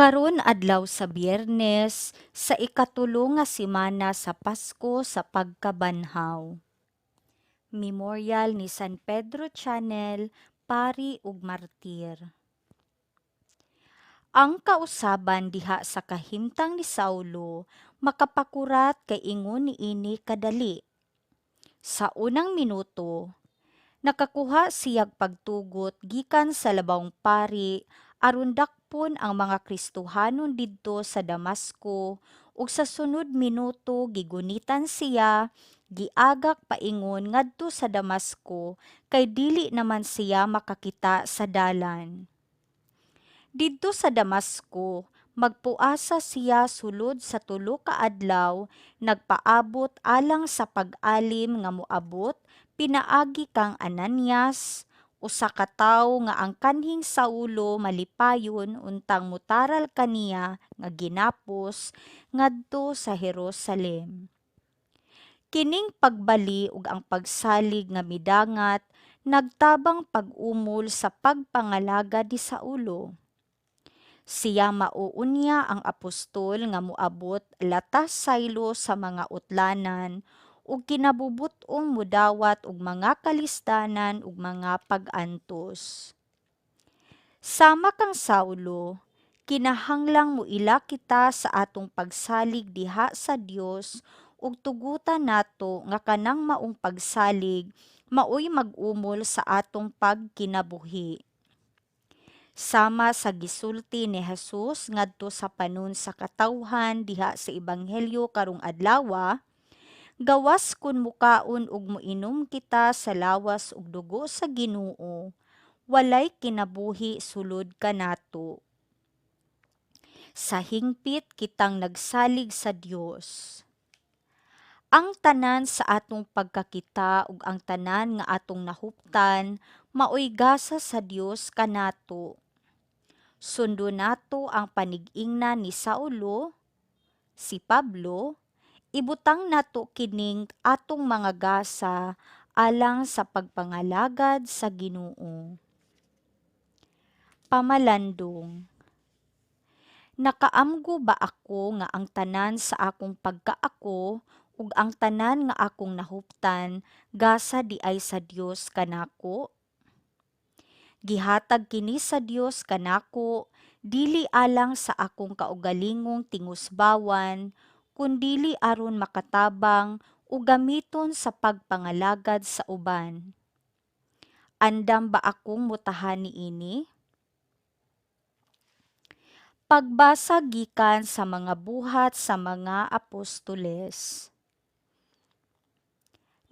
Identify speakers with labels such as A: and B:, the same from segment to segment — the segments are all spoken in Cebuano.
A: Karon adlaw sa Biyernes sa ikatulo nga semana sa Pasko sa pagkabanhaw. Memorial ni San Pedro Chanel, pari ug martir. Ang kausaban diha sa kahimtang ni Saulo makapakurat kay ingon niini kadali. Sa unang minuto, nakakuha siyag pagtugot gikan sa labawng pari aron dakpon ang mga Kristohanon didto sa Damasco ug sa sunod minuto gigunitan siya, giagak paingon ngadto sa Damasco kay dili naman siya makakita sa dalan. Didto sa Damasco, magpuasa siya sulod sa 3 ka adlaw, nagpaabot alang sa pag-alim nga moabot pinaagi kang Ananias, usa ka tawo nga ang kanhing Saulo malipayon untang motaral kaniya nga ginapos ngadto sa Jerusalem. Kining pagbali ug ang pagsalig nga midangat nagtabang pag-umol sa pagpangalagad ni Saulo. Siya mao unya ang apostol nga moabot latas saylo sa mga utlanan ug kinabubut-ong modawat og mga kalisdanan ug mga pag-antos. Sama kang Saulo, kinahanglang moila kita sa atong pagsalig diha sa Dios ug tugutan nato nga kanang maong pagsalig maoy mag-umol sa atong pagkinabuhi. Sama sa gisulti ni Jesus ngadto sa panon sa katawhan diha sa Ebanghelyo karong adlawa, gawas kun mukaon ug moinom kita sa lawas ug dugo sa Ginoo, walay kinabuhi sulod kanato. Sa hingpit kitang nagsalig sa Dios, ang tanan sa atong pagkakita ug ang tanan nga atong nahuptan maoy gasa sa Dios kanato. Sundon nato ang panig-ingnan ni Saulo, si Pablo, ibutang nato kining atong mga gasa alang sa pagpangalagad sa Ginoo. Pamalandong. Nakaamgo ba ako nga ang tanan sa akong pagkaako ug ang tanan nga akong nahuptan gasa diay sa Dios kanako? Gihatag kini sa Dios kanako dili alang sa akong kaugalingong tingusbawan, kundili aron makatabang ug gamiton sa pagpangalagad sa uban. Andam ba akong mutahan niini? Pagbasa gikan sa mga Buhat sa mga Apostoles.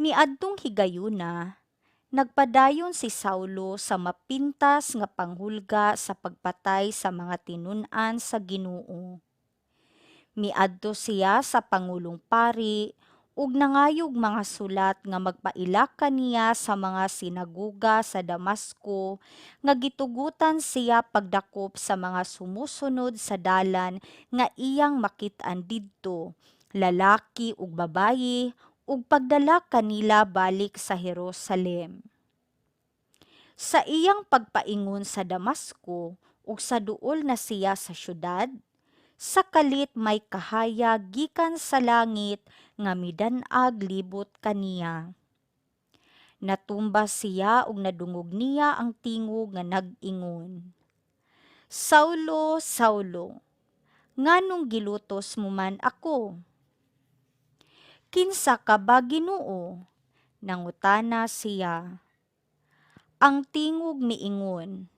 A: Niadtong higayuna, nagpadayon si Saulo sa mapintas nga panghulga sa pagpatay sa mga tinun-an sa Ginoo. Miadto siya sa pangulong pari ug nangayog mga sulat nga magpaila kaniya sa mga sinagoga sa Damasco nga gitugutan siya pagdakop sa mga sumusunod sa Dalan nga iyang makit-an didto, lalaki ug babayi, ug pagdala kanila balik sa Jerusalem. Sa iyang pagpaingon sa Damasco ug sa duol na siya sa syudad, sa kalit may kahayag gikan sa langit nga midan-ag libot kaniya. Natumba siya ug nadungog niya ang tingog nga nag-ingon, "Saulo, Saulo, nganong gilutos mo man ako?" "Kinsa ka ba, Ginoo?" nangutana siya. Ang tingog miingon,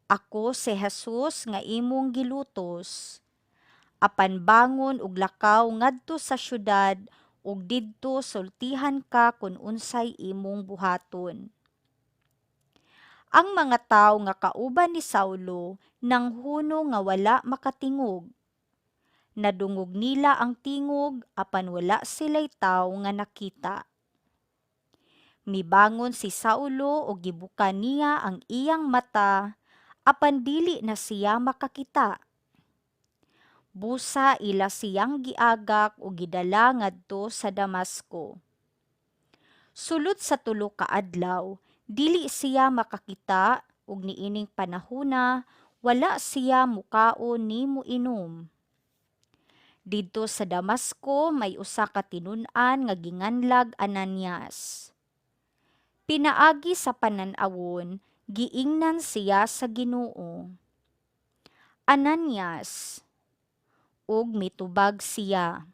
A: "Ako si Jesus nga imong gilutos. Apan bangon ug lakaw ngadto sa syudad ug didto sultihan ka kon unsay imong buhaton." Ang mga tawo nga kauban ni Saulo nanghuno nga wala makatingog. Nadungog nila ang tingog apan wala sila'y tawo nga nakita. Mibangon si Saulo ug gibuka niya ang iyang mata apan dili na siya makakita. Busa ila siyang giagak ug gidala ngadto sa Damasco. Sulod sa 3 ka adlaw, dili siya makakita ug niining panahona wala siya mukaon ni moinom. Didto sa Damasco may usa ka tinun-an nga ginganlag Ananias. Pinaagi sa panan-awon, giingnan siya sa Ginoo, "Ananias." Ug mitubag siya,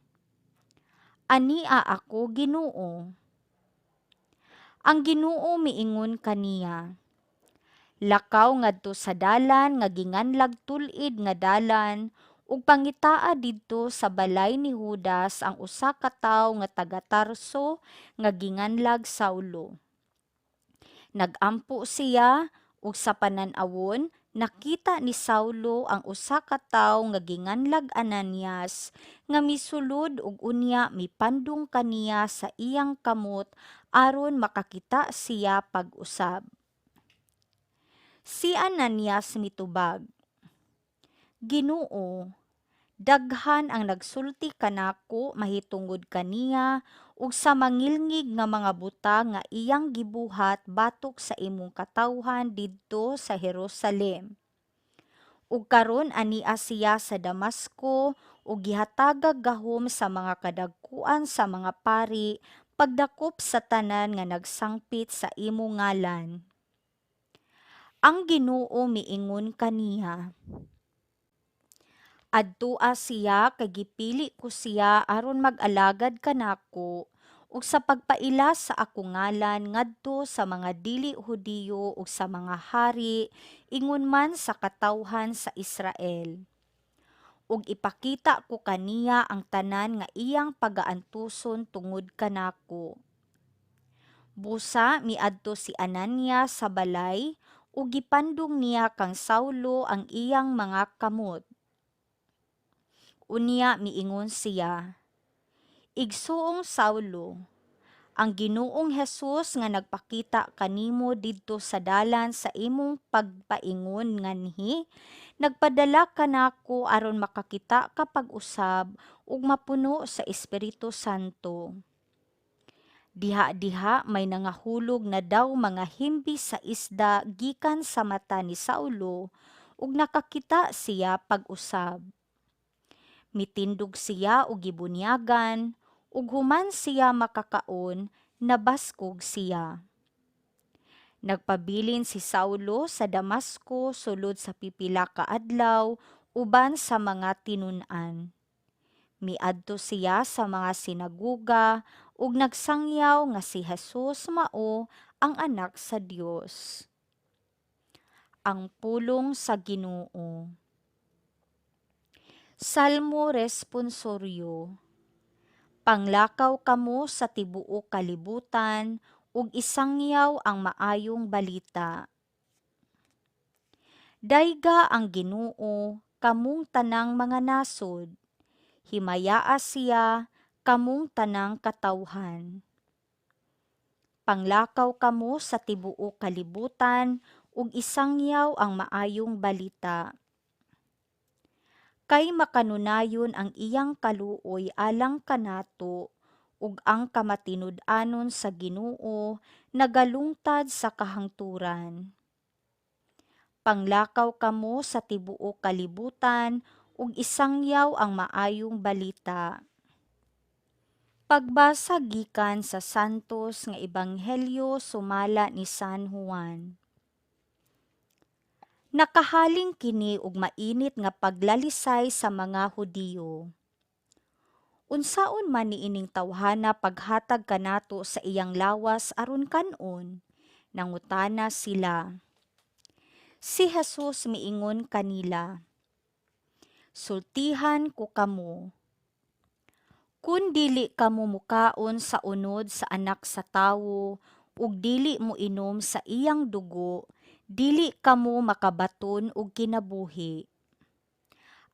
A: "Ania ako, Ginoo." Ang Ginoo miingon kaniya, "Lakaw ngadto sa dalan nga ginganlag Tul-id nga Dalan ug pangitaa didto sa balay ni Judas ang usa ka tawo nga taga Tarso nga ginganlag Saulo. Nag-ampo siya ug sa panan-awon nakita ni Saulo ang usa ka tawo nga ginganlag Ananias nga misulod ug unya mipandong kaniya sa iyang kamot aron makakita siya pag-usab." Si Ananias mitubag, "Ginoo, daghan ang nagsulti kanako mahitungod kaniya ug sa mangilngig nga mga butang nga iyang gibuhat batok sa imong katawhan didto sa Jerusalem. Ug karon ania siya sa Damasco ug gihatagag gahom sa mga kadagkuan sa mga pari pagdakop sa tanan nga nagsangpit sa imong ngalan." Ang Ginoo miingon kaniya, "Adtoa siya kay gipili ko siya aron mag-alagad kanako ug sa pagpaila sa akong ngalan ngadto sa mga dili Hudiyo ug sa mga hari ingon man sa katawhan sa Israel. Ug ipakita ko kaniya ang tanan nga iyang pagaantuson tungod kanako." Busa miadto si Ananias sa balay ug gipandong niya kang Saulo ang iyang mga kamot. Unya miingon siya, "Igsuong Saulo, ang Ginoong Hesus nga nagpakita kanimo didto sa dalan sa imong pagpaingon nganhi, nagpadala kanako aron makakita ka pag-usab ug mapuno sa Espiritu Santo." Diha-diha may nangahulog na daw mga himbi sa isda gikan sa mata ni Saulo ug nakakita siya pag-usab. Mitindog siya ug gibunyagan, ug human siya makakaon, nabaskog siya. Nagpabilin si Saulo sa Damasco sulod sa pipila ka adlaw uban sa mga tinun-an. Miadto siya sa mga sinagoga ug nagsangyaw nga si Jesus mao ang Anak sa Dios. Ang pulong sa Ginoo. Salmo Responsoryo. Panglakaw kamo sa tibuok kalibutan ug isangyaw ang maayong balita. Dayga ang Ginoo, kamong tanang mga nasod. Himayaa siya, kamong tanang katawhan. Panglakaw kamo sa tibuok kalibutan ug isangyaw ang maayong balita. Kay makanunayon ang iyang kaluoy alang kanato ug ang kamatinud-anon sa Ginoo nagalungtad sa kahangturan. Panglakaw kamo sa tibuok kalibutan ug isangyaw ang maayong balita. Pagbasa gikan sa Santos nga Ebanghelyo sumala ni San Juan. Nakahaling kini og mainit nga paglalisay sa mga Hudiyo. "Unsaon man niining tawhana paghatag kanato sa iyang lawas aron kan-on?" nangutana sila. Si Jesus miingon kanila, "Sultihan ko kamo. Kun dili kamo mukaon sa unod sa Anak sa Tawo ug dili moinom sa iyang dugo, dili kamo makabaton og kinabuhi.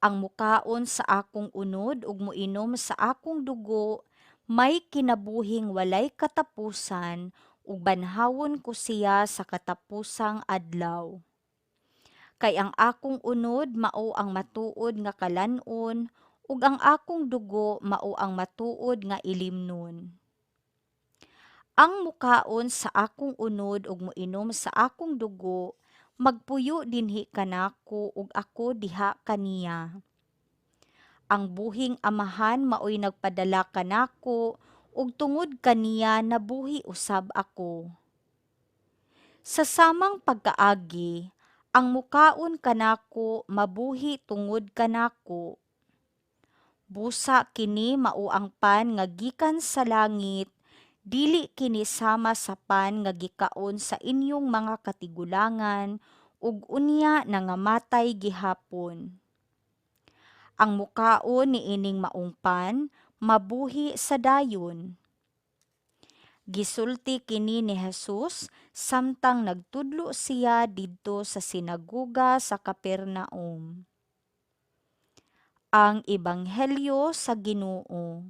A: Ang mukaon sa akong unod ug moinom sa akong dugo may kinabuhing walay katapusan ug banhawon ko siya sa katapusang adlaw. Kay ang akong unod mao ang matuod nga kalan-on ug ang akong dugo mao ang matuod nga ilimnon. Ang mukaon sa akong unod ug moinom sa akong dugo magpuyo dinhi kanako ug ako diha kaniya. Ang buhing Amahan maoy nagpadala kanako ug tungod kaniya nabuhi usab ako. Sa samang pagkaagi, ang mukaon kanako mabuhi tungod kanako. Busa kini mao ang pan nga gikan sa langit, dili kini sama sa pan nga gikaon sa inyong mga katigulangan ug unya nangamatay gihapon. Ang mukaon niining maong pan mabuhi sa dayon. Gisulti kini ni Jesus samtang nagtudlo siya didto sa sinagoga sa Capernaum. Ang Ebanghelyo sa Ginoo.